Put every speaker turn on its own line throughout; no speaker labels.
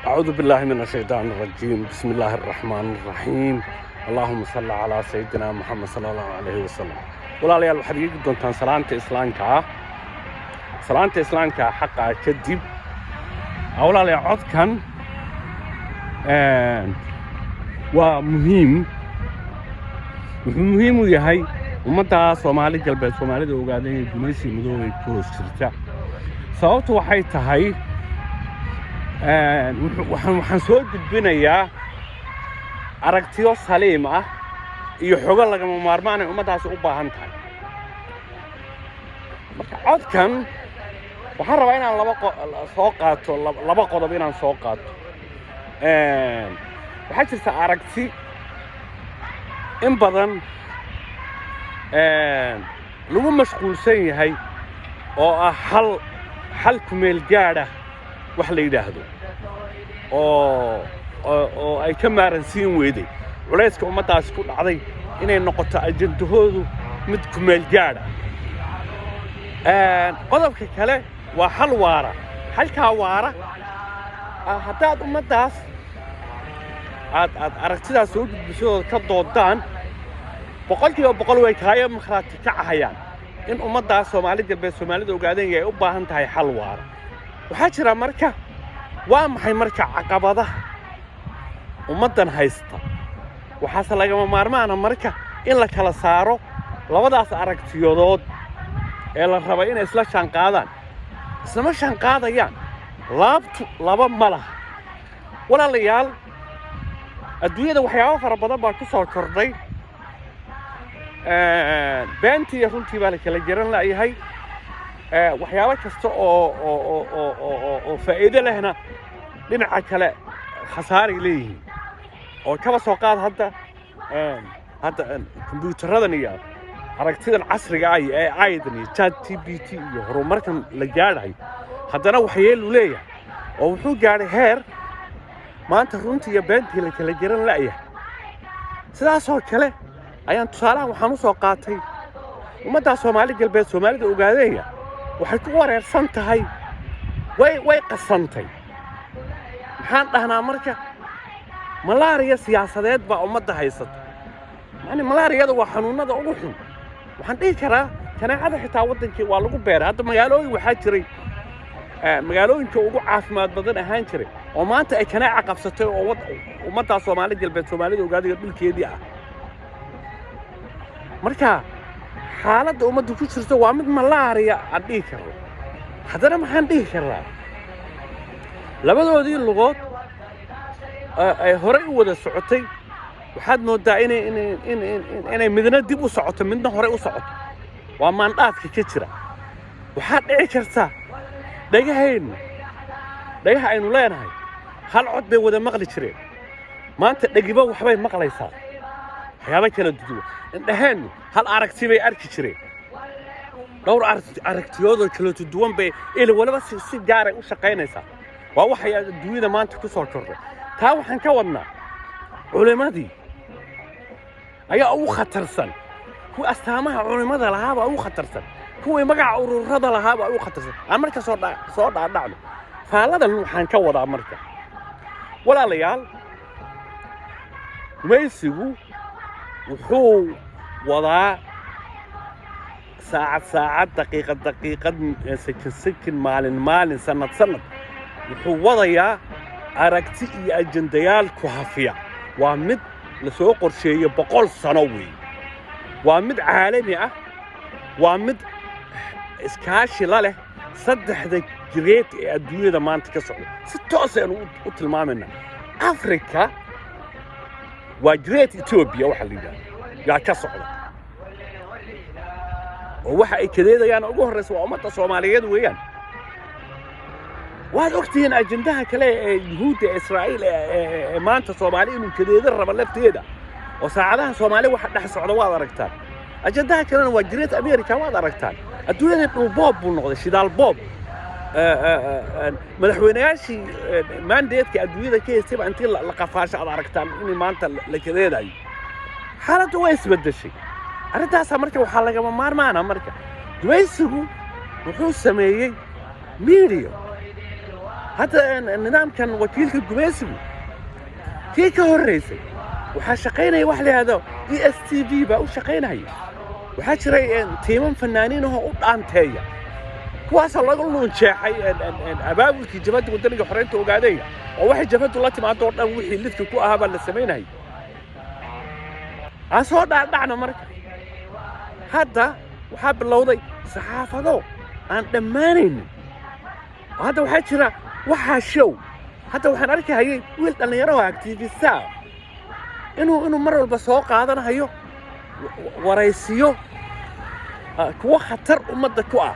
أعوذ بالله من الشيطان الرجيم، بسم الله الرحمن الرحيم، اللهم صل على سيدنا محمد صلى الله عليه وسلم. Walaalayaal, waxaad iiga doontaan salaanta islaamka ah. Salaanta islaamka xaqa kadib, walaalayaal, codkan waa muhiim. Wuxuu muhiim u yahay ummadda Soomaali Galbeed, Soomaalida ogaada inay gumaysi madoobay ku hoos jirta. Sababtu waxay tahay, waxaan soo gudbinayaa aragtiyo saliim ah iyo xogo lagama maarmaan ay ummaddaasi u baahan tahay. Marka codkan waxaan rabaa inaan laba soo qaato, laba qodob inaan soo qaato. Waxaa jirta aragti in badan lagu mashquulsan yahay oo ah xal kumeel gaadha wax la yidhaahdo oo ay ka maaransiin weyday culayska ummaddaasi ku dhacday, inay noqoto ajandahoodu mid kumeel gaadha. Qodobka kale waa xal waara. Xalkaa waara, haddaad ummaddaas aad aragtidaas soo gudbisadooda ka doodaan, 100% way kaayo makhraati kacahayaan in ummaddaas Soomaali Galbeed, Soomaalida ogaadeen ay u baahan tahay xal waara. Waxaa jira marka, waa maxay marka caqabadaha ummaddan haysta? Waxaase lagama maarmaana marka in la kala saaro labadaas aragtiyadood ee la raba inay isla jaanqaadaan. Islama jaanqaadayaan, laabtu laba ma laha. Walaalayaal, adduunyada waxyaabo fara badan baa ku soo kordhay. Beentii iyo runtii baa la kala garan la'yahay. Waxyaabo kasta oo faa'iido lehna dhinaca kale khasaaray leeyihiin. Oo kaba soo qaad hadda kombiyuutaradan iyo aragtidan casriga ah iyo AI-dan iyo ChatGPT iyo horumarkan la gaadhayo, haddana waxyeelu leeyahay oo wuxuu gaadhay heer maanta runtii iyo beentii la kala garan la'yahay. Sidaasoo kale ayaan tusaalahan waxaan u soo qaatay ummaddaa Soomaali Galbeed, Soomaalida Ogaadeeya, waxay ku wareersan tahay, way qasantay. Maxaan dhahnaa marka? Malaariya siyaasadeed baa ummadda haysata. Yani malaariyada waa xanuunada ugu xun. Waxaan dhihi karaa kaneecada xitaa waddankii waa lagu beeray. Hadda magaalooyin waxaa jiray magaalooyinka ugu caafimaad badan ahaan jiray oo maanta ay kaneeca qabsatay oo ummaddaa Soomaali Galbeed, Soomaalida Ogaadaya dhulkeedii ah. Marka xaaladda ummadda ku jirto waa mid malaariya aan dhihi karno. Haddana maxaan dhihi karnaa? Labadoodii lugood ay horey u wada socotay waxaad mooddaa inay midna dib u socoto, midna horey u socoto. Waa maandhaafka ka jira. Waxaad dhici karta dhegahaynu, dhagaha aynu leenahay, hal cod bay wada maqli jireen. Maanta dhegiba waxbay maqlaysaa, waxyaaba kala duwan. Indhaheennu hal aragti bay arki jireen, dhowr aragtiyoodoo kala duwan bay ila waliba si gaaray u shaqaynaysaa. Waa waxay adduunyada maanta ku soo kordhay. Taa waxaan ka wadnaa, culimmadii ayaa ugu khatarsan, kuwii astaamaha culimmada lahaabaa ugu khatarsan, kuwii magaca ururada lahaabaa ugu khatarsan. Aan marka soo dhaadhacno faalladan. Waxaan ka wadaa marka, walaalayaal, gumaysigu wuxuu wadaa saacad saacad, daqiiqad daqiiqad, sakin sakin, maalin maalin, sanad sanad, wuxuu wadayaa aragti iyo ajendayaal ku hafiya. Waa mid la soo qorsheeyey 100 sano weeye. Waa mid caalami ah, waa mid iskaashi la leh saddexda great ee adduunyada maanta ka socda. Si toos aynu u tilmaamaynaa, Africa waa Great Ethiopia waxa la yidhahda yaa ka socda, oo waxa ay kadeedayaan ugu horreysa waa ummadda Soomaaliyeed weeyaan. Waad ogtihiin ajendaha kale ee Yuhuudda ee Israa'iil ee maanta Soomaali inuu kadeedo rabo lafteeda, oo saacadaha Soomaali waxa dhex socda waad aragtaan. Ajendaha kalena waa Great America. Waad aragtaan, adduunyada dhulboob buu noqday, shidaal boob. Madaxweynayaashii mandateka adduunyada ka haystayba intii la qafaasho aad aragtaan in maanta la kadeedayo. Xaaladdu way isbeddeshay. Arrintaasaa marka waxaa lagama maarmaana. Marka gumaysigu wuxuu sameeyey media. Hadda nidaamkan wakiilka gumaysigu kii ka horreysay waxaa shaqaynaya wax la yidhahdo ESTV baa u shaqaynaya. Waxaa jiray tiiman fanaaniin ahoo u dhaanteeya, kuwaasoo laga luunjeexay abaabulkii Jabhadda Waddaniga Xoreynta Ogaadeeya, oo waxay jabhaddu la timaado oo dhan wixii lidka ku ahaa baa la samaynayay. Aan soo dhaadhacno marka. Hadda waxaa bilowday saxaafado aan dhammaanaynin oo hadda waxaa jira waxaa show. Hadda waxaan arkahayay wiil dhallinyaro oo activist ah inuu mar walba soo qaadanahayo waraysiyo kuwo khatar ummadda ku ah.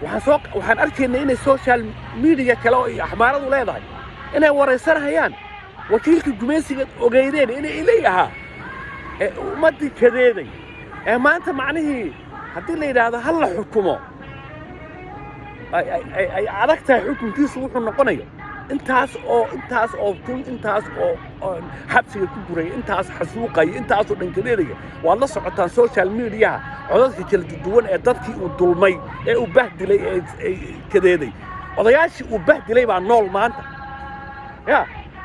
Waxaan arkaynay inay social media kale oo ay axmaaradu leedahay inay waraysanahayaan wakiilka gumaysiga ogeydeen inay ilay ahaa ee ummaddii kadeeday, ee maanta macnihii haddii la yidhaahdo ha la xukumo ay adag tahay xukunkiisu wuxuu noqonayo. Intaas oo kun, intaas oo xabsiga ku guraya, intaas xasuuqaya, intaasoo dhan kadeedaya. Waad la socotaan social mediaha codadka kala duwan ee dadkii uu dulmay ee uu bahdilay ee kadeeday. Odayaashii uu bahdilay baa nool maanta ya,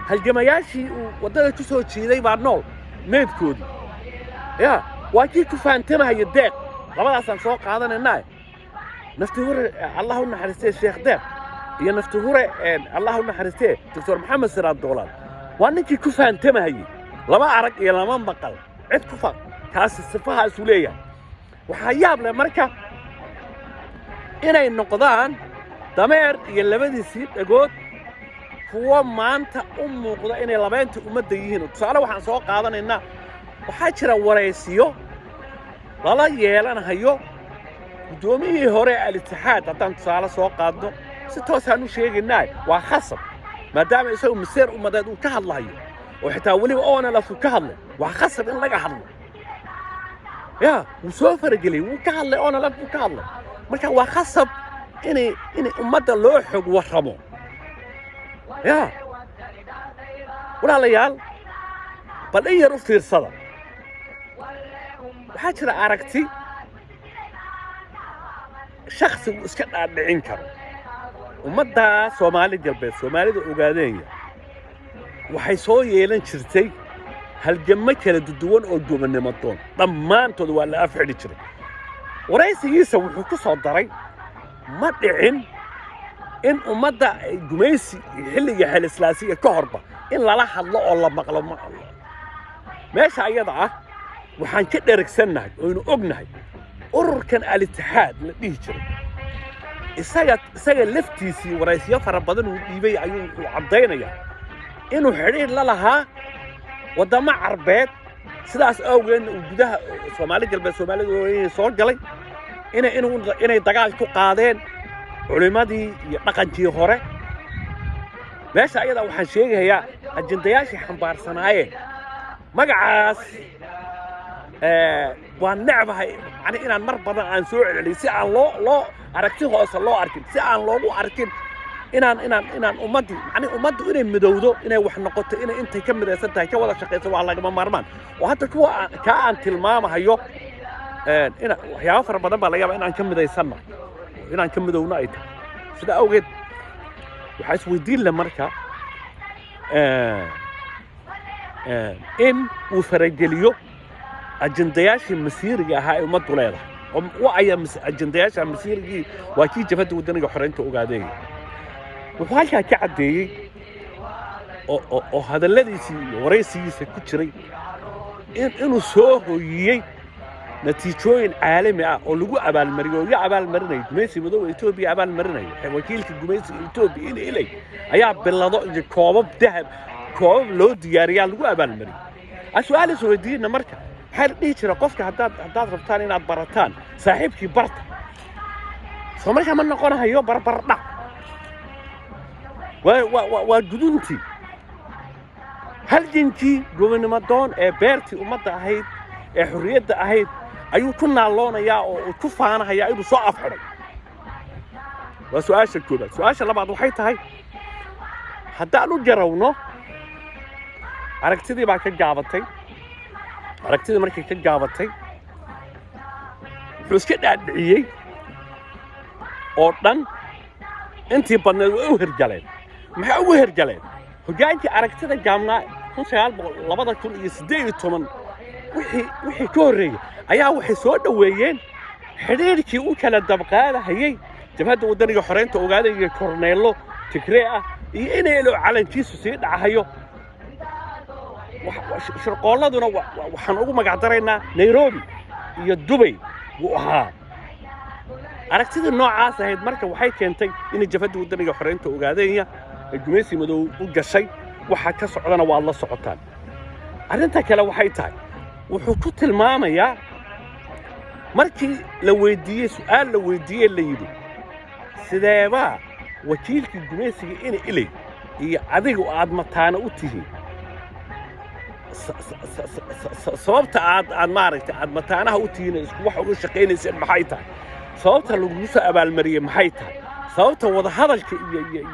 halgamayaashii uu waddada ku soo jiiday baa nool meedkoodii ya. Waa kii ku faantamahaya Deeq. Labadaasaan soo qaadanaynaa: Nafti hure, Allah u naxariistee, Sheekh Deeq, iyo nafti hure, Allah u naxariistee, Doctor Maxamed Siraad Doolaal. Waa ninkii ku faantamahayey. Lama arag iyo lama maqal cid ku fa kaasi sifahaasuu leeyahay. Waxaa yaab leh marka inay noqdaan dameer iyo labadiisii dhagood, kuwo maanta u muuqda inay labeynta ummadda yihiin. Tusaale waxaan soo qaadanaynaa, waxaa jira waraysiyo lala yeelanahayo guddoomiyihii hore Al-Itixaad. Haddaan tusaale soo qaadno, si toosaan u sheegaynaa, waa khasab, maadaama isagu maseer ummadeed uu ka hadlayo oo xitaa weliba ONLF uu ka hadlay, waa khasab in laga hadlo ya. Wuu soo farageliyey, wuu ka hadlay, ONLF buu ka hadlay. Marka waa khasab inay ummadda loo xog warramo ya. Walaalayaal, bal in yar u fiirsada. Waxaa jira aragti shaksigu iska dhaadhicin karo: ummaddaa Soomaali Galbeed, Soomaalida Ogaadeenya, waxay soo yeelan jirtay halgammo kala duwan oo gobonnimo doon, dhammaantood waa la afxidhi jiray. Waraysigiisa wuxuu ku soo daray ma dhicin in ummadda ay gumaysi xilliga Xeelislaasiya ka horba in lala hadlo oo la maqlo. Meesha ayada ah waxaan ka dheragsannahay oynu ognahay ururkan Al-Itixaad la dhihi jiray, isaga laftiisii waraysiyo fara badan uu dhiibay ayuu wuxuu caddaynayaa inuu xidhiidh la lahaa waddamo Carbeed. Sidaas awgeedna uu gudaha Soomaali Galbeed, Soomaalida soo galay inay dagaal ku qaadeen culimmadii iyo dhaqankii hore. Meesha ayada waxaan sheegayaa ajendayaashii xambaarsanaayeen magacaas waan necbahay macni inaan mar badan aan soo celceliyo, si aan loo aragti hoose loo arkin, si aan loogu arkin inaan ummaddii, macni ummaddu inay midowdo, inay wax noqoto, inay intay ka midaysan tahay ka wada shaqayso waa lagama maarmaan. Oo hadda kuwa kaa aan tilmaamahayo ina waxyaabo fara badan baa laga yaabaa inaan ka midaysannahay, inaan ka midowno ay tahay. Sida awgeed waxaa isweydiin leh marka in uu farageliyo ajendayaashii masiiriga ahaa ee ummaddu leedahay. Oo wa ayaa ajendayaasha masiirigii? Waa kii Jabhadda Waddaniga Xoreynta Ogaadeeyay. Wuxuu halkaa ka caddeeyey oo hadalladiisii iyo waraysigiisa ku jiray inuu soo hoyiyey natiijooyin caalami ah oo lagu abaalmariyey, oo iga abaalmarinaya gumaysi madowga Etoobiya abaalmarinaya. Wakiilka gumaysiga Etoobiya in ilay ayaa bilado iyo koobab dahab, koobab loo diyaariyaa lagu abaalmariyey. Aan su-aal is weydiina marka: waxaa la dhihi jira qofka haddaad rabtaan inaad barataan saaxiibkii, barta. Soo markaa ma noqonahayo barbardhac? Waa guduntii halgankii gobonnimo doon ee beertii ummadda ahayd ee xorriyadda ahayd ayuu ku naalloonayaa oo uu ku faanahayaa inuu soo afxidhay. Waa su-aasha koobaad. Su-aasha labaad waxay tahay, haddaan u garawno aragtidii baa ka gaabatay. Aragtidii markay ka gaabatay, wuxuu iska dhaadhiciyey oo dhan Intii badneed way u hirgaleen. Maxay ugu hirgaleen? Hoggaankii aragtida gaabnaa 1900 2018 wixii ka horreeyey ayaa waxay soo dhoweeyeen xidhiidhkii u kala dabqaadahayey Jabhadda Waddaniga Xoreynta Ogaadaya, korneello Tigree ah iyo inay ilo calankiisu sii dhacahayo. Shirqoolladuna waxaan ugu magac daraynaa Nairobi iyo Dubay wuu ahaa. Aragtidii noocaas ahayd marka waxay keentay inay Jabhadda Waddaniga Xoreynta Ogaadenya ee gumaysi madow u gashay. Waxa ka socdana waad la socotaan. Arrinta kale waxay tahay, wuxuu ku tilmaamayaa markii la weydiiyey su'aal la weydiiyey, la yidhi: "Sideebaa wakiilkii gumaysiga ina Iley iyo adigu aad mataano u tihiin? Sababta aad maaragtay aad mataanaha u tihiin, isku wax uga shaqaynayseen maxay tahay? Sababta lagugu soo abaalmariyey maxay tahay? Sababta wadahadalka iyo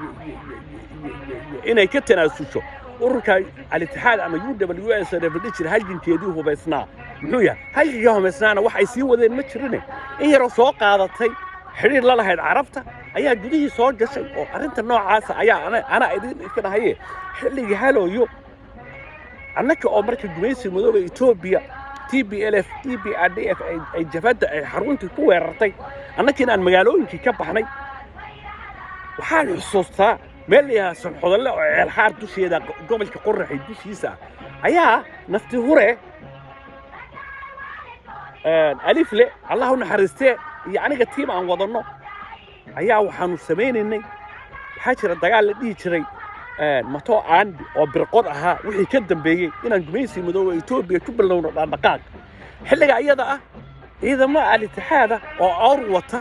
inay ka tanaasusho ururka Al-Itixaad ama UWS la jira halgankeedii hubaysnaa muxuu yahay?" Halgankii hubaysnaana wax ay sii wadeen ma jirine, in yaroo soo qaadatay xidhiir la lahayd Carabta ayaa gudihii soo gashay. Oo arrinta noocaasa ayaa anaa idin ifinahaye. Xilligii Halooyo annaka oo marka gumaysiga madooba Etoobiya, TPLF, EPRDF ay jabhadda ay xaruntii ku weerartay, annakiina aan magaalooyinkii ka baxnay, waxaan xusuustaa meel la yidhaahda Sanxodalle oo Ceelxaar dusheeda, gobolka Qoraxay dushiisa ah, ayaa nafti hure Alifle, Allah u naxariistee, iyo aniga tiim aan wadanno ayaa waxaanu samaynaynay. Waxaa jira dagaal la dhihi jiray Mato Aandi oo birqod ahaa wixii ka dambeeyey inaan gumaysi madooba Etoobiya ku bilowno dhaqdhaqaaq. Xilliga iyada ah ciidamo Al-Itixaada oo awr wata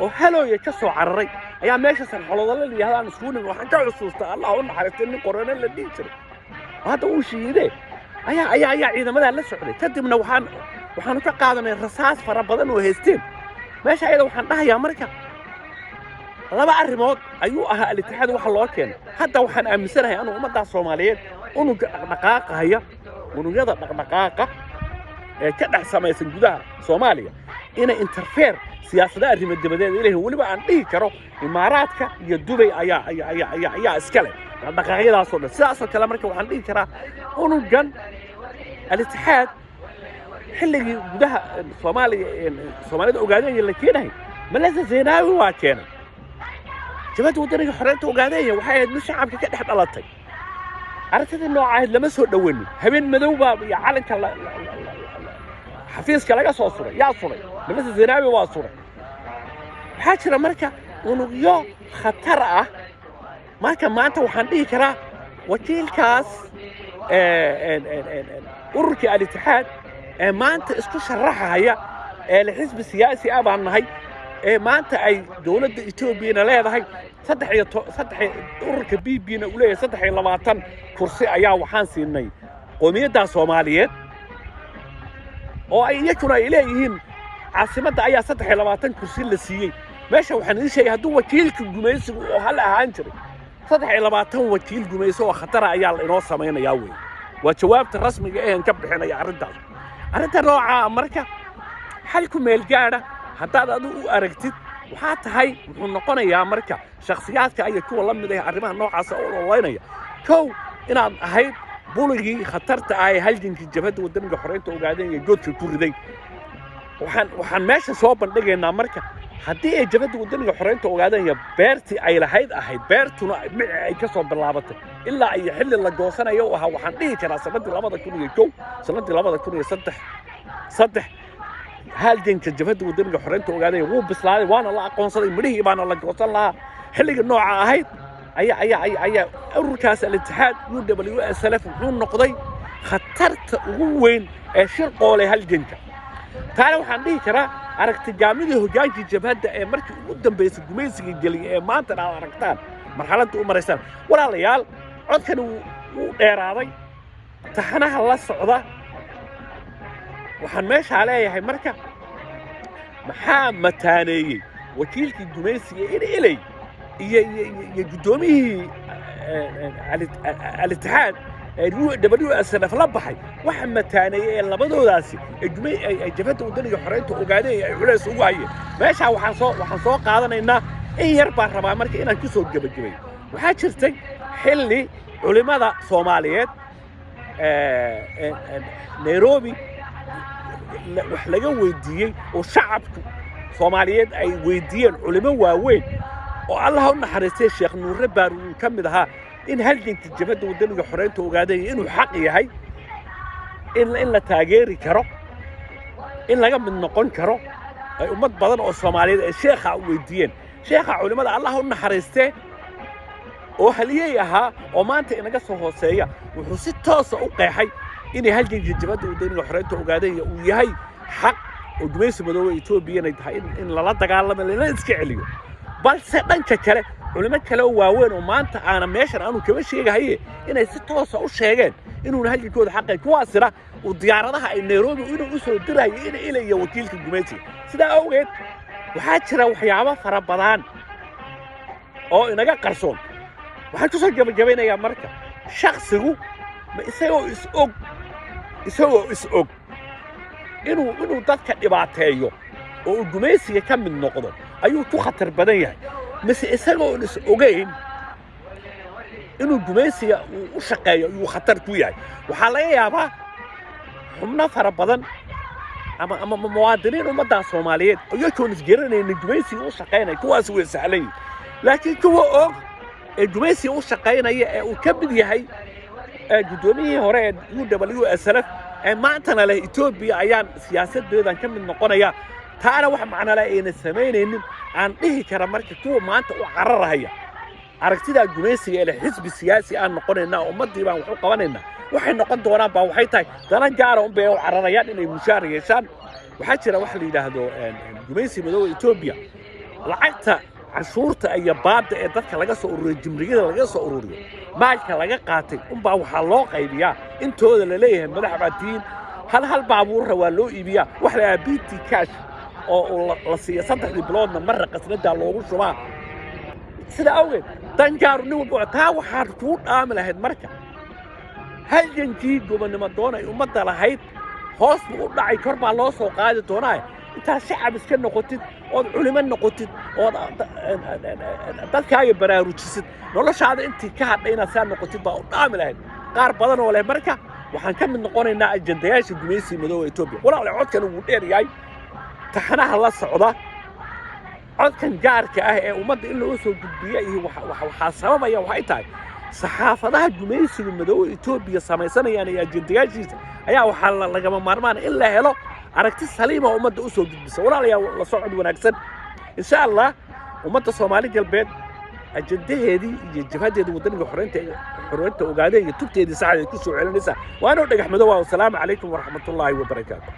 oo Halooya ka soo cararay ayaa meesha Sanxolodale la yidhahdo aan iskugu nimid. Waxaan ka xusuustaa, Allah u naxariistay, nin Qorone la dhihi jiray oo hadda uu shiidee ayaa ciidamadaa la socday. Kadibna waxaanu ka qaadanay rasaas fara badan oo haysteen meesha ayada. Waxaan dhahayaa marka laba arrimood ayuu ahaa Al-Itixaad waxa loo keenay. Hadda waxaan aaminsanahay anuu ummaddaa Soomaaliyeed unuga dhaqdhaqaaqahaya, unugyada dhaqdhaqaaqa ee ka dhex samaysan gudaha Soomaaliya inay interfere siyaasadaha arrimo dibadeed ay leeyihiin. Weliba aan dhihi karo Imaaraadka iyo Dubay ayaa iska leh dhaqdhaqaaqyadaasoo dhan. Sidaasoo kale marka waxaan dhihi karaa unugan Al-Itixaad xilligii gudaha Soomaaliya, Soomaalida Ogaadenya la keenahay, Malasa Zenawi waa keenay. Jabhadda Waddaniga Xoreynta Ogaadenya waxay ahayd mid shacabka ka dhex dhalatay. Aragtidii nooca ahayd lama soo dhowanin. Habeen madow baa iyo calanka xafiiska laga soo suray. Yaa suray? Malasa Zenawi waa suray. Waxaa jira marka unugyo khatar ah. Marka maanta waxaan dhihi karaa wakiilkaas ururkii Al-Itixaad ee maanta isku sharaxaya ee la xisbi siyaasi ah baan nahay, ee maanta ay dowladda Etoobiyana leedahay saddex iyo saddex, ururka PP na uu leeyahay 23 kursi ayaa waxaan siinay qoomiyadda Soomaaliyeed, oo ay iyakuna ay leeyihiin caasimadda ayaa 23 kursi la siiyey. Meesha waxaan idiin sheegay, hadduu wakiilka gumaysigu oo hal ahaan jiray, 23 wakiil gumayso oo khatara ayaa la inoo samaynayaa wey. Waa jawaabta rasmiga ehan ka bixinaya arrintaas. Arrinta noocaa marka xal ku meel gaadha haddaad adigu u aragtid waxaa tahay, wuxuu noqonayaa marka shakhsiyaadka iyo kuwa la mid ah arrimaha noocaasa oo ololeynaya, kow inaad ahayd buligii khatarta ah ee halgankii Jabhadda Waddaniga Xoreynta Ogaadeen iyo goodka ku riday. Waxaan meesha soo bandhigaynaa marka haddii ay Jabhadda Waddaniga Xoreynta Ogaadeen beertii ay lahayd ahayd, beertuna mici ay ka soo bilaabatay ilaa iyo xilli la goosanayo u ahaa, waxaan dhihi karaa sannaddii 2001, sannaddii 2003 halganka Jabhadda Waddaniga Xoreynta Ogaadeen wuu bislaaday, waana la aqoonsaday, midhihii baana la goosan lahaa. Xilliga nooca ahayd ayaa ururkaas Al-Itixaad UWSLF wuxuu noqday khatarta ugu weyn ee shirqoolay halganka. Taana waxaan dhihi karaa aragtigaamidii hoggaankii jabhadda ee markii ugu dambaysay gumaysiga geliyay ee maantana aad aragtaan marxaladda u maraysaan. Walaalayaal, codkani wuu dheeraaday, taxanaha la socda. Waxaan meeshaa leeyahay marka, maxaa mataaneeyey wakiilkii gumaysiga in Iley iyo guddoomiyihii Al-Itixaad WSLF la baxay? Waxa mataaneeyey ee labadoodaasi ay Jabhadda Waddaniga Xoreynta Ogaadeen ay culays ugu hayeen meeshaa, waxaan soo qaadanaynaa. In yar baan rabaa marka inaan ku soo gebagabay. Waxaa jirtay xilli culimmada Soomaaliyeed Nairobi wax laga weydiiyey oo shacabku Soomaaliyeed ay weydiiyeen culimo waaweyn oo Allah u naxariistay Sheekh Nuure Baar uu ka mid ahaa, in halganka Jabhadda Waddaniga Xoreynta Ogaadaya inuu xaq yahay, in la taageeri karo, in laga mid noqon karo, ay ummad badan oo Soomaaliyeed ay sheekha weydiiyeen. Sheekha culimmada, Allah u naxariistee, oo haliyey ahaa oo maanta inaga soo hooseeya, wuxuu si toosa u qeexay inay halganka Jabhadda Waddaniga Xoreynta Ogaadaya uu yahay xaq oo gumaysi madooba Etoobiya inay tahay in lala dagaalamo, lana iska celiyo. Balse dhanka kale culimo kale oo waaweyn oo maanta aana meeshan aanu kama sheegahaye inay si toosa u sheegeen inuuna halgankooda xaqay, kuwaasina uu diyaaradaha ay Nairobi inuu u soo dirayo ina ilaya wakiilka gumaysiga. Sidaa awgeed waxaa jira waxyaabo fara badan oo inaga qarsoon. Waxaan kusoo gabagabaynayaa marka, shaksigu ma isagoo is og inuu dadka dhibaateeyo oo uu gumaysiga ka mid noqdo ayuu ku khatar badan yahay, mise isagoon is ogeyn inuu gumaysiga uu u shaqeeyo ayuu khatar ku yahay? Waxaa laga yaabaa xubno fara badan ama muwaadiniin ummaddaa Soomaaliyeed iyagoon isgaranaynin gumaysiga u shaqaynaya. Kuwaas way sahlan yihin, laakiin kuwa og ee gumaysiga u shaqaynaya ee uu ka mid yahay guddoomiyihii hore ee UWSLF ee maantana leh Etoobiya ayaan siyaasadeedan ka mid noqonaya, taana wax macno leh ayna samaynaynin, aan dhihi kara marka kuwa maanta u cararahaya aragtidaa gumaysiga ee leh xisbi siyaasi aan noqonaynaa, ummaddii baan wax u qabanaynaa, waxay noqon doonaan baa waxay tahay dana gaara unbay u cararayaan inay mushaar yeeshaan. Waxaa jira waxa la yidhaahdo gumaysi madooba Etoobiya, lacagta cashuurta iyo baadda ee dadka laga soo ururiyo, jimriyada laga soo ururiyo, maalka laga qaatay unbaa waxaa loo qaybiyaa intooda la leeyahay madax baa tihiin. Hal hal baabuurra waa loo iibiyaa, wax la yidhaha petty cash oo la siiya 3dii biloodna marra qasnadaa loogu shubaa. Sida awgeed dangaaru nin walba taa waxaad kuu dhaami lahayd marka halgankii gobonnimo doon ay ummadda lahayd hoos buu u dhacay, kor baa loo soo qaadi doonaa intaad shacab iska noqotid ood culimo noqotid ood dadkaaga baraarujisid. Noloshaada intii ka hadhay inaad saa noqotid baa u dhaami lahayd qaar badan oo leh marka waxaan ka mid noqonaynaa ajandayaasha gumaysiga madooba Etoobiya. Walaale, codkan wuu dheer yahay, taxanaha la socda. Codkan gaarka ah ee ummadda in loo soo gudbiya iyo waxaa sababaya waxay tahay saxaafadaha gumaysiga madooba Etoobiya samaysanayaan iyo ajandayaashiisa ayaa waxaa lagama maarmaan in la helo aragti saliima oo ummadda u soo gudbisa. Walaalayaa, la socod wanaagsan. Insha Allah ummadda Soomaali Galbeed ajandaheedii iyo jabhadeedii Waddaniga Xoreynta Ogaadeen iyo tubteedii saxdeed ku soo celinaysa. Waanoo Dhagax Madow. Wasalaamu calaykum waraxmatullaahi wabarakaatu.